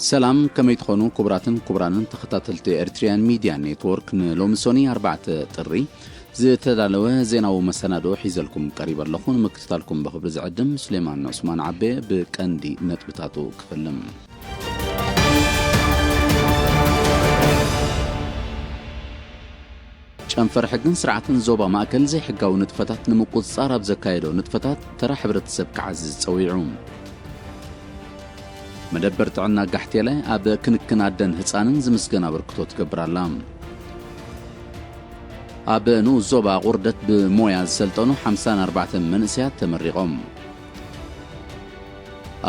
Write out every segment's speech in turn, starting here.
ሰላም፣ ከመይ ትኾኑ ክቡራትን ክቡራንን ተኸታተልቲ ኤርትሪያን ሚድያ ኔትወርክ? ንሎሚ ሶኒ ኣርባዕተ ጥሪ ዝተዳለወ ዜናዊ መሰናድኦ ሒዘልኩም ቀሪበ ኣለኹ። ንምክትታልኩም ብኽብሪ ዝዕድም ሱሌማን ዑስማን ዓቤ። ብቀንዲ ነጥብታቱ ክፍልም። ጨንፈር ሕግን ስርዓትን ዞባ ማእከል ዘይሕጋዊ ንጥፈታት ንምቁጽጻር ኣብ ዘካየዶ ንጥፈታት ተራ ሕብረተሰብ ክዓዝዝ ጸዊዑ። መደበር ጥዕና ጋሕቴለ ኣብ ክንክን ኣደን ህጻንን ዝምስገን ኣበርክቶ ትገብር ኣላ። ኣብ ንኡስ ዞባ ቁርደት ብሞያ ዝሰልጠኑ ሓምሳን ኣርባዕተን መንእሰያት ተመሪቖም።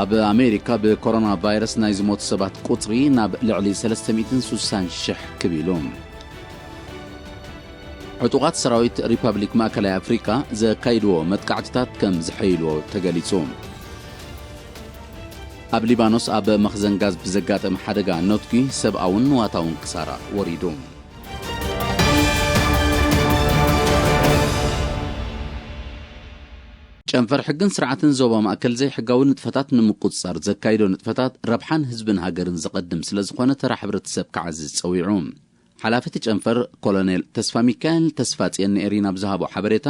ኣብ ኣሜሪካ ብኮሮና ቫይረስ ናይ ዝሞቱ ሰባት ቁጽሪ ናብ ልዕሊ ሰለስተ ሚእትን ስሳን ሽሕ ክብ ኢሉ። ዕጡቓት ሰራዊት ሪፐብሊክ ማእከላይ ኣፍሪካ ዘካይድዎ መጥቃዕትታት ከም ዝሐይልዎ ተገሊጹ። ኣብ ሊባኖስ ኣብ መኽዘን ጋዝ ብዘጋጠመ ሓደጋ ነትጒ ሰብኣውን ንዋታውን ክሳራ ወሪዱ። ጨንፈር ሕግን ስርዓትን ዞባ ማእከል ዘይሕጋዊ ንጥፈታት ንምቁጽጻር ዘካይዶ ንጥፈታት ረብሓን ህዝብን ሃገርን ዘቐድም ስለ ዝኾነ ተራ ሕብረተሰብ ክዓዝዝ ጸዊዑ። ሓላፊ እቲ ጨንፈር ኮሎኔል ተስፋ ሚካኤል ተስፋጽዮን ንኤሪና ብዝሃቦ ሓበሬታ፣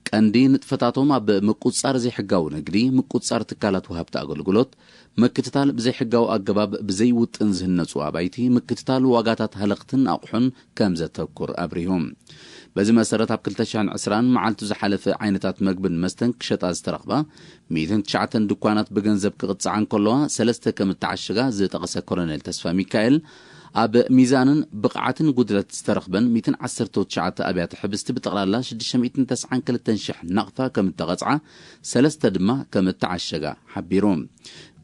ቀንዲ ንጥፈታቶም ኣብ ምቁጽጻር ዘይሕጋዊ ንግዲ፣ ምቁጽጻር ትካላት ወሃብቲ ኣገልግሎት፣ ምክትታል ብዘይሕጋዊ ኣገባብ ብዘይውጥን ዝህነጹ ኣባይቲ፣ ምክትታል ዋጋታት ሃለኽትን ኣቑሑን ከም ዘተኩር ኣብሪሁ። በዚ መሰረት ኣብ ክልተ ሽሕን ዕስራን መዓልቱ ዝሓለፈ ዓይነታት መግብን መስተን ክሸጣ ዝተረኽባ ሚእትን ትሽዓተን ድኳናት ብገንዘብ ክቕጽዓ እንከለዋ፣ ሰለስተ ከም እተዓሸጋ ዝጠቐሰ ኮሎኔል ተስፋ ሚካኤል፣ ኣብ ሚዛንን ብቕዓትን ጉድለት ዝተረኽበን ሚእትን ዓሰርተ ትሽዓተ ኣብያተ ሕብስቲ ብጠቕላላ ሽዱሽተ ሚእትን ተስዓን ክልተን ሽሕ ናቕፋ ከም እተቐጽዓ፣ ሰለስተ ድማ ከም እተዓሸጋ ሓቢሩ።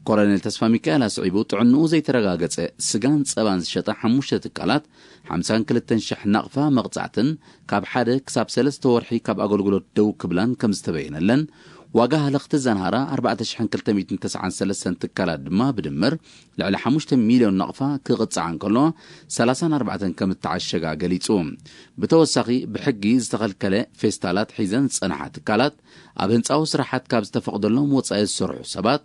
ኮሎኔል ተስፋ ሚካኤል ኣስዒቡ፣ ጥዕንኡ ዘይተረጋገጸ ስጋን ጸባን ዝሸጣ ሓሙሽተ ትካላት ሓምሳን ክልተን ሽሕ ናቕፋ መቕጻዕትን ካብ ሓደ ክሳብ ሰለስተ ወርሒ ካብ ኣገልግሎት ደው ክብላን ከም ዝተበየነለን፣ ዋጋ ሃለኽቲ ዘንሃራ ኣርባዕተ ሽሕን ክልተ ሚእትን ተስዓን ሰለስተን ትካላት ድማ ብድምር ልዕሊ ሓሙሽተ ሚልዮን ናቕፋ ክቕጽዓ እንከሎ፣ ሰላሳን ኣርባዕተን ከም እተዓሸጋ ገሊጹ። ብተወሳኺ፣ ብሕጊ ዝተኸልከለ ፌስታላት ሒዘን ዝጸንሓ ትካላት፣ ኣብ ህንጻዊ ስራሓት ካብ ዝተፈቕደሎም ወጻኢ ዝሰርሑ ሰባት፣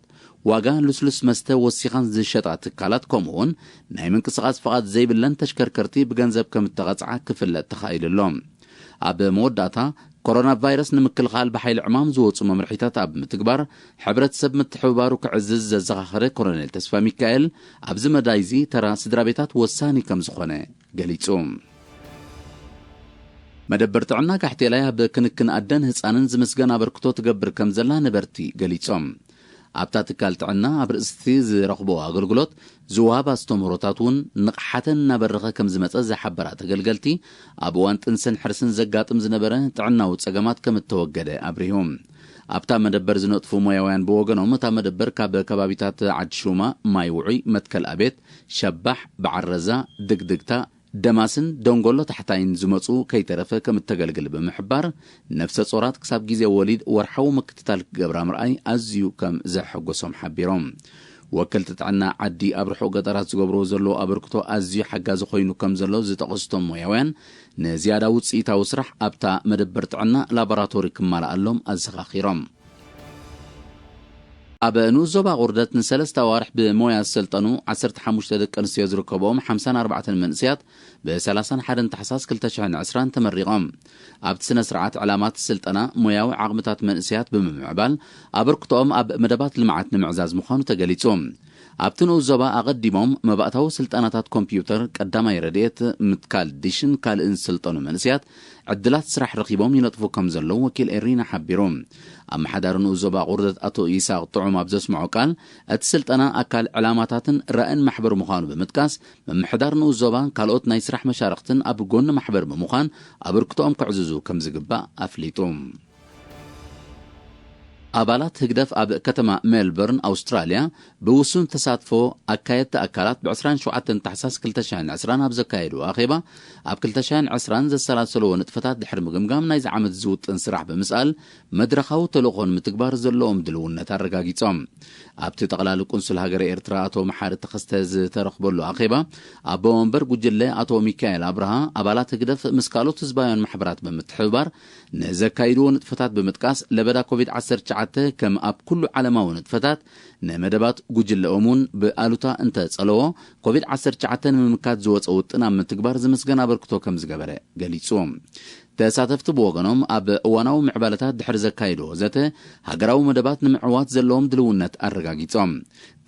ዋጋ ልስሉስ መስተ ወሲኻን ዝሸጣ ትካላት፣ ከምኡ'ውን ናይ ምንቅስቓስ ፍቓድ ዘይብለን ተሽከርከርቲ ብገንዘብ ከም እተቐጽዓ ክፍለጥ ተኻኢሉ ኣሎ። ኣብ መወዳእታ፣ ኮሮና ቫይረስ ንምክልኻል ብሓይሊ ዕማም ዝወጹ መምርሒታት ኣብ ምትግባር ሕብረተሰብ ምትሕብባሩ ክዕዝዝ ዘዘኻኸረ ኮሎኔል ተስፋ ሚካኤል፣ ኣብዚ መዳይ እዚ ተራ ስድራ ቤታት ወሳኒ ከም ዝኾነ ገሊጹ። መደበር ጥዕና ጋሕቴላይ ኣብ ክንክን ኣደን ህጻንን ዝምስገን ኣበርክቶ ትገብር ከም ዘላ ነበርቲ ገሊጾም። ኣብታ ትካል ጥዕና ኣብ ርእስቲ ዝረኽቦ ኣገልግሎት፣ ዝወሃብ ኣስተምህሮታት እውን ንቕሓተን እናበረኸ ከም ዝመጸ ዝሓበራ ተገልገልቲ፣ ኣብ እዋን ጥንስን ሕርስን ዘጋጥም ዝነበረ ጥዕናዊ ጸገማት ከም እተወገደ ኣብሪሁ። ኣብታ መደበር ዝነጥፉ ሞያውያን ብወገኖም፣ እታ መደበር ካብ ከባቢታት ዓዲ ሹማ፣ ማይ ውዑይ፣ መትከል ኣቤት፣ ሸባሕ፣ በዓል ረዛ፣ ድግድግታ፣ ደማስን ደንጎሎ ታሕታይን ዝመጹ ከይተረፈ ከም እተገልግል ብምሕባር፣ ነፍሰ ጾራት ክሳብ ግዜ ወሊድ ወርሓዊ ምክትታል ክገብራ ምርኣይ ኣዝዩ ከም ዘሐጎሶም ሓቢሮም። ወከልቲ ጥዕና ዓዲ ኣብ ርሑቕ ገጠራት ዝገብርዎ ዘለዉ ኣበርክቶ ኣዝዩ ሓጋዚ ኮይኑ ከም ዘሎ ዝጠቐሱ እቶም ሞያውያን፣ ንዝያዳ ውጽኢታዊ ስራሕ ኣብታ መደበር ጥዕና ላቦራቶሪ ክማልኣሎም ኣዘኻኺሮም። ኣብ ንኡስ ዞባ ቁርደት ንሰለስተ ኣዋርሕ ብሞያ ዝሰልጠኑ ዓሰርተ ሓሙሽተ ደቂ ኣንስትዮ ዝርከብኦም ሓምሳን ኣርባዕተን መንእሰያት ብሰላሳን ሓደን ታሕሳስ ክልተ ሽሕን ዕስራን ተመሪቖም። ኣብቲ ስነ ስርዓት ዕላማት ስልጠና ሞያዊ ዓቕምታት መንእሰያት ብምምዕባል ኣበርክቶኦም ኣብ መደባት ልምዓት ንምዕዛዝ ምዃኑ ተገሊጹ። ኣብቲ ንኡስ ዞባ ኣቐዲሞም መባእታዊ ስልጠናታት ኮምፒውተር፣ ቀዳማይ ረድኤት፣ ምትካል ዲሽን ካልእን ዝሰልጠኑ መንእሰያት ዕድላት ስራሕ ረኺቦም ይነጥፉ ከም ዘለዉ ወኪል ኤሪና ሓቢሩ። ኣመሓዳሪ ንኡስ ዞባ ቁርደት ኣቶ ይስሃቅ ጥዑም ኣብ ዘስምዖ ቃል፣ እቲ ስልጠና ኣካል ዕላማታትን ራእን ማሕበር ምዃኑ ብምጥቃስ፣ ምምሕዳር ንኡስ ዞባን ካልኦት ናይ ስራሕ መሻርኽትን ኣብ ጎኒ ማሕበር ብምዃን ኣበርክቶኦም ከዕዝዙ ከም ዝግባእ ኣፍሊጡ። ኣባላት ህግደፍ ኣብ ከተማ ሜልበርን ኣውስትራልያ ብውሱን ተሳትፎ ኣካየድቲ ኣካላት ብ ዕስራን ሸውዓተን ታሕሳስ ክልተ ሽሕን ዕስራን ኣብ ዘካየድዎ ኣኼባ፣ ኣብ ክልተ ሽሕን ዕስራን ዘሰላሰልዎ ንጥፈታት ድሕሪ ምግምጋም፣ ናይዚ ዓመት ዝውጥን ስራሕ ብምስኣል መድረኻዊ ተልእኾ ንምትግባር ዘለዎም ድልውነት ኣረጋጊጾም። ኣብቲ ጠቕላሊ ቁንስል ሃገረ ኤርትራ ኣቶ መሓሪ ተኸስተ ዝተረኽበሉ ኣኼባ፣ ኣቦ መንበር ጉጅለ ኣቶ ሚካኤል ኣብርሃ፣ ኣባላት ህግደፍ ምስ ካልኦት ህዝባውያን ማሕበራት ብምትሕብባር ንዘካይድዎ ንጥፈታት ብምጥቃስ፣ ለበዳ ኮቪድ ዓሰርተ ትሽዓተ ከም ኣብ ኩሉ ዓለማዊ ንጥፈታት ንመደባት ጉጅለኦም እውን ብኣሉታ እንተጸለዎ፣ ኮቪድ ዓሰርተ ትሽዓተ ንምምካት ዝወጸ ውጥን ኣብ ምትግባር ዝምስገን ኣበርክቶ ከም ዝገበረ ገሊጹ። ተሳተፍቲ ብወገኖም ኣብ እዋናዊ ምዕባለታት ድሕሪ ዘካየድዎ ዘተ፣ ሃገራዊ መደባት ንምዕዋት ዘለዎም ድልውነት ኣረጋጊጾም።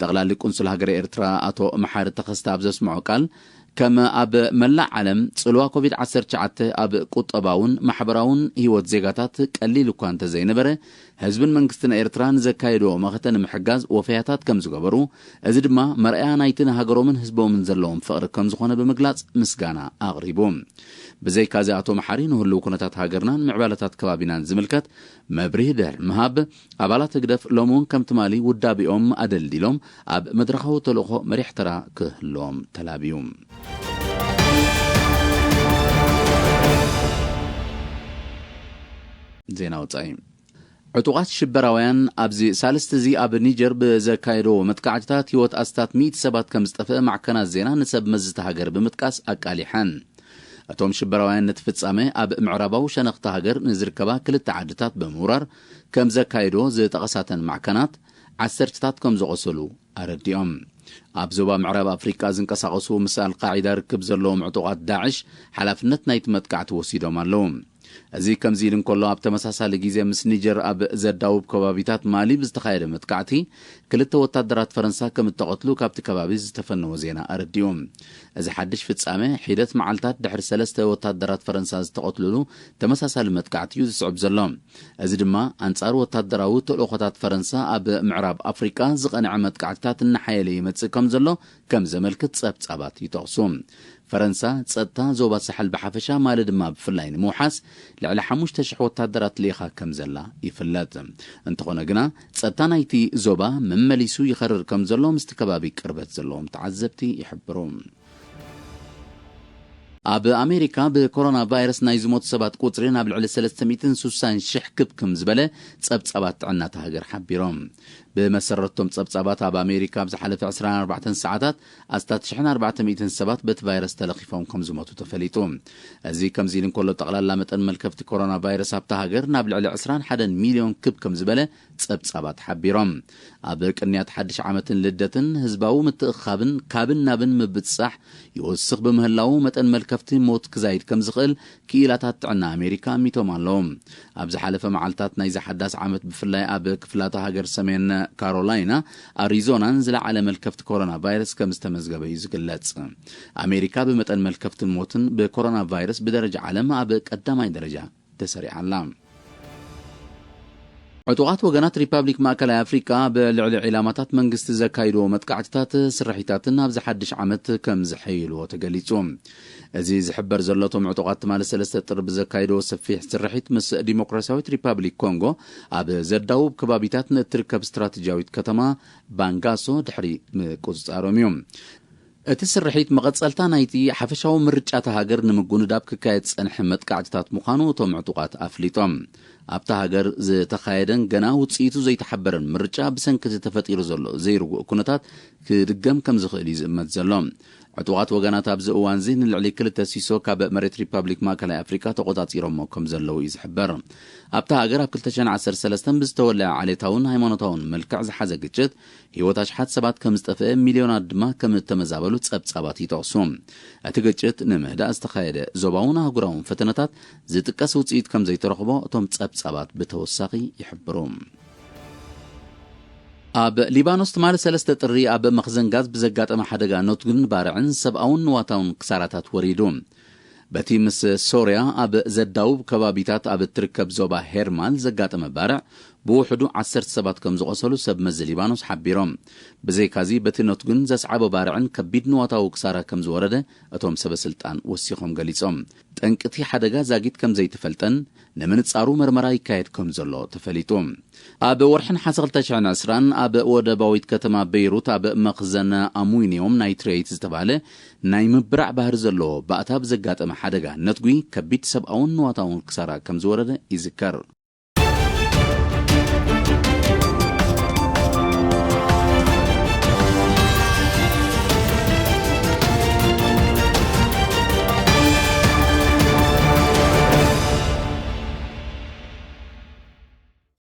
ጠቕላሊ ቁንሱል ሃገረ ኤርትራ ኣቶ መሓሪ ተኸስተ ኣብ ዘስምዖ ቃል፣ ከም ኣብ መላእ ዓለም ጽልዋ ኮቪድ ዓሰርተ ትሽዓተ ኣብ ቁጠባውን ማሕበራውን ህይወት ዜጋታት ቀሊል እኳ እንተዘይነበረ፣ ህዝብን መንግስትን ኤርትራ ንዘካየድዎ መኸተ ንምሕጋዝ ወፈያታት ከም ዝገበሩ፣ እዚ ድማ መርኣያ ናይቲ ንሃገሮምን ህዝቦምን ዘለዎም ፍቕሪ ከም ዝኾነ ብምግላጽ ምስጋና ኣቕሪቡ። ብዘይካዚ ኣቶ መሓሪ ንህልው ኩነታት ሃገርናን ምዕባለታት ከባቢናን ዝምልከት መብርሂ ድሕሪ ምሃብ፣ ኣባላት ህግደፍ ሎሚ እውን ከም ትማሊ ውዳቤኦም ኣደልዲሎም ኣብ መድረኻዊ ተልእኾ መሪሕ ተራ ክህልዎም ተላብዩ። ዜና ወጻኢ። ዕጡቓት ሽበራውያን ኣብዚ ሳልስቲ እዚ ኣብ ኒጀር ብዘካየድዎ መጥቃዕትታት ህይወት ኣስታት ሚእቲ ሰባት ከም ዝጠፍአ ማዕከናት ዜና ንሰብ መዚ እታ ሃገር ብምጥቃስ ኣቃሊሐን። እቶም ሽበራውያን ነቲ ፍጻመ ኣብ ምዕራባዊ ሸነኽቲ ሃገር ንዝርከባ ክልተ ዓድታት ብምውራር ከም ዘካየድዎ ዝጠቐሳተን ማዕከናት፣ ዓሰርተታት ከም ዝቖሰሉ ኣረዲኦም። ኣብ ዞባ ምዕራብ ኣፍሪቃ ዝንቀሳቐሱ ምስ ኣልቃዒዳ ርክብ ዘለዎም ዕጡቓት ዳዕሽ ሓላፍነት ናይቲ መጥቃዕቲ ወሲዶም ኣለዉ። እዚ ከምዚ ኢሉ እንከሎ፣ ኣብ ተመሳሳሊ ግዜ ምስ ኒጀር ኣብ ዘዳውብ ከባቢታት ማሊ ብዝተኻየደ መጥቃዕቲ ክልተ ወታደራት ፈረንሳ ከም እተቐትሉ ካብቲ ከባቢ ዝተፈነወ ዜና ኣረዲኡ። እዚ ሓድሽ ፍጻመ፣ ሒደት መዓልታት ድሕሪ ሰለስተ ወታደራት ፈረንሳ ዝተቐትሉሉ ተመሳሳሊ መጥቃዕቲ እዩ ዝስዕብ ዘሎ። እዚ ድማ ኣንጻር ወታደራዊ ተልእኾታት ፈረንሳ ኣብ ምዕራብ ኣፍሪቃ ዝቐንዐ መጥቃዕትታት እናሓየለ ይመጽእ ከም ዘሎ ከም ዘመልክት ጸብጻባት ይጠቕሱ። ፈረንሳ ጸጥታ ዞባ ሳሕል ብሓፈሻ፣ ማሊ ድማ ብፍላይ ንምውሓስ ልዕሊ ሓሙሽተ ሽሕ ወታደራት ልኢኻ ከም ዘላ ይፍለጥ። እንተኾነ ግና፣ ጸጥታ ናይቲ ዞባ መመሊሱ ይኸርር ከም ዘሎ ምስቲ ከባቢ ቅርበት ዘለዎም ተዓዘብቲ ይሕብሩ። ኣብ ኣሜሪካ ብኮሮና ቫይረስ ናይ ዝሞቱ ሰባት ቁጽሪ ናብ ልዕሊ ሰለስተ ሚእትን ስሳን ሽሕ ክብ ከም ዝበለ ጸብጻባት ጥዕና እታ ሃገር ሓቢሮም። ብመሰረቶም ጸብጻባት፣ ኣብ ኣሜሪካ ኣብ ዝሓለፈ ዕስራን ኣርባዕተን ሰዓታት ኣስታት ሽሕን ኣርባዕተ ሚእትን ሰባት በቲ ቫይረስ ተለኺፎም ከም ዝሞቱ ተፈሊጡ። እዚ ከምዚ ኢሉ እንከሎ፣ ጠቕላላ መጠን መልከፍቲ ኮሮና ቫይረስ ኣብታ ሃገር ናብ ልዕሊ ዕስራን ሓደን ሚልዮን ክብ ከም ዝበለ ጸብጻባት ሓቢሮም። ኣብ ቅንያት ሓድሽ ዓመትን ልደትን ህዝባዊ ምትእኽኻብን ካብን ናብን ምብጽጻሕ ይወስኽ ብምህላዉ፣ መጠን መልከፍቲ ሞት ክዛይድ ከም ዝኽእል ክኢላታት ጥዕና ኣሜሪካ ኣሚቶም ኣለዉ። ኣብ ዝሓለፈ መዓልታት ናይዚ ሓዳስ ዓመት፣ ብፍላይ ኣብ ክፍላተ ሃገር ሰሜን ካሮላይና፣ ኣሪዞናን ዝለዓለ መልከፍቲ ኮሮና ቫይረስ ከም ዝተመዝገበ እዩ ዝግለጽ። ኣሜሪካ ብመጠን መልከፍትን ሞትን ብኮሮና ቫይረስ ብደረጃ ዓለም ኣብ ቀዳማይ ደረጃ ተሰሪዓ ኣላ። ዕጡቓት ወገናት ሪፓብሊክ ማእከላይ ኣፍሪቃ ብልዕሊ ዒላማታት መንግስቲ ዘካይድዎ መጥቃዕትታት ስርሒታትን ኣብዚ ሓድሽ ዓመት ከም ዝሐይልዎ ተገሊጹ። እዚ ዝሕበር ዘሎ፣ እቶም ዕጡቓት ትማሊ ሰለስተ ጥሪ ብዘካይድዎ ሰፊሕ ስርሒት ምስ ዲሞክራሲያዊት ሪፓብሊክ ኮንጎ ኣብ ዘዳውብ ከባቢታት ንእትርከብ ስትራቴጂያዊት ከተማ ባንጋሶ ድሕሪ ምቁጽጻሮም እዩ። እቲ ስርሒት መቐጸልታ ናይቲ ሓፈሻዊ ምርጫ እታ ሃገር ንምጉንዳብ ክካየድ ዝጸንሐ መጥቃዕትታት ምዃኑ እቶም ዕጡቓት ኣፍሊጦም። ኣብታ ሃገር ዝተኻየደን ገና ውጽኢቱ ዘይተሓበረን ምርጫ፣ ብሰንኪ እቲ ተፈጢሩ ዘሎ ዘይርጉእ ኩነታት ክድገም ከም ዝኽእል እዩ ዝእመት ዘሎ። ዕጡቓት ወገናት ኣብዚ እዋንዚ ንልዕሊ ክልተ ሲሶ ካብ መሬት ሪፓብሊክ ማእከላይ ኣፍሪቃ ተቖጻጺሮሞ ከም ዘለዉ እዩ ዝሕበር። ኣብታ ሃገር ኣብ ክልተ ሽሕን ዓሰርተ ሰለስተን ብዝተወልዐ ዓሌታውን ሃይማኖታውን መልክዕ ዝሓዘ ግጭት፣ ህይወት ኣሽሓት ሰባት ከም ዝጠፍአ፣ ሚልዮናት ድማ ከም እተመዛበሉ ጸብጻባት ይጠቕሱ። እቲ ግጭት ንምህዳእ ዝተኻየደ ዞባውን ኣህጉራውን ፈተነታት ዝጥቀስ ውጽኢት ከም ዘይተረኽቦ እቶም ጸብጻባት ብተወሳኺ ይሕብሩ። ኣብ ሊባኖስ ትማሊ ሰለስተ ጥሪ ኣብ መኽዘን ጋዝ ብዘጋጠመ ሓደጋ ኖትጉን ባርዕን ሰብኣውን ንዋታውን ክሳራታት ወሪዱ። በቲ ምስ ሶርያ ኣብ ዘዳውብ ከባቢታት ኣብ እትርከብ ዞባ ሄርማል ዘጋጠመ ባርዕ ብውሕዱ ዓሰርተ ሰባት ከም ዝቖሰሉ ሰብ መዚ ሊባኖስ ሓቢሮም። ብዘይካዚ፣ በቲ ኖትጉን ዘስዓቦ ባርዕን ከቢድ ንዋታዊ ክሳራ ከም ዝወረደ እቶም ሰበ ስልጣን ወሲኾም ገሊጾም። ጠንቂ እቲ ሓደጋ ዛጊት ከም ዘይተፈልጠን ንምንጻሩ መርመራ ይካየድ ከም ዘሎ ተፈሊጡ። ኣብ ወርሒ ነሓሰ ክልተ ሽሕን ዕስራን ኣብ ወደባዊት ከተማ ቤይሩት ኣብ መኽዘን ኣሙኒየም ናይትሬት ዝተባህለ ናይ ምብራዕ ባህሪ ዘለዎ ባእታ ብዘጋጠመ ሓደጋ ነትጒ ከቢድ ሰብኣውን ንዋታውን ክሳራ ከም ዝወረደ ይዝከር።